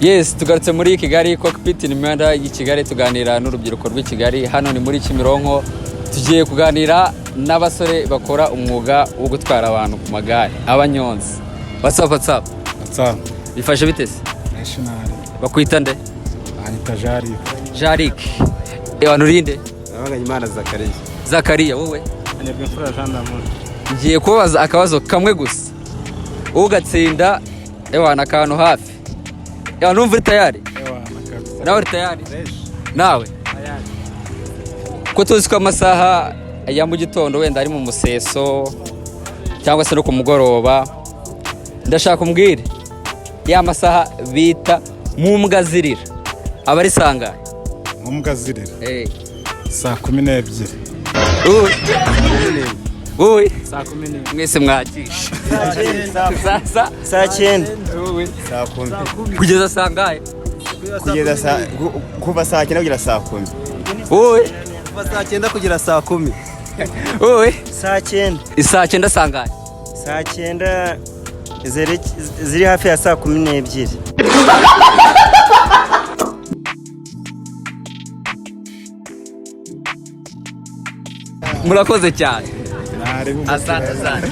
Yes, tugarutse muri Kigali Cockpit, ni imihanda y'i Kigali, tuganira n'urubyiruko rw'i Kigali. Hano ni muri Kimironko, tugiye kuganira n'abasore bakora umwuga wo gutwara abantu ku magare, abanyonzi. What's up, what's up? What's up? Bifashe bite se? National. Bakwita nde? Anita Jari. Jarik. Ewana, urinde? Imana Zakariya. Zakariya, wowe? Imfura Jean d'Amour. Ngiye kubabaza akabazo kamwe gusa, ugatsinda ewana akantu hafi. Ewana, numva uri tayari? Ewana kabisa. Nawe uri tayari? Nawe ko tuzi ko amasaha ya mu gitondo wenda ari mu museso cyangwa se no ku mugoroba, ndashaka umbwire ya masaha bita mu mbwa zirira aba ari sangahe? Mu mbwa zirira. 12:00. Wowe? Wowe? 11:00. Mwese mwakishe. Sasa. 9:00. 10:00. Kugeza sangahe? Kugeza saa kuva 9:00 kugera 10:00. Wowe? Kuva 9:00 kugera 10:00. Wowe? 9:00. 9:00 sangahe? 9:00 ziri hafi ya 12:00. Murakoze cyane. Nari. Asante, asante.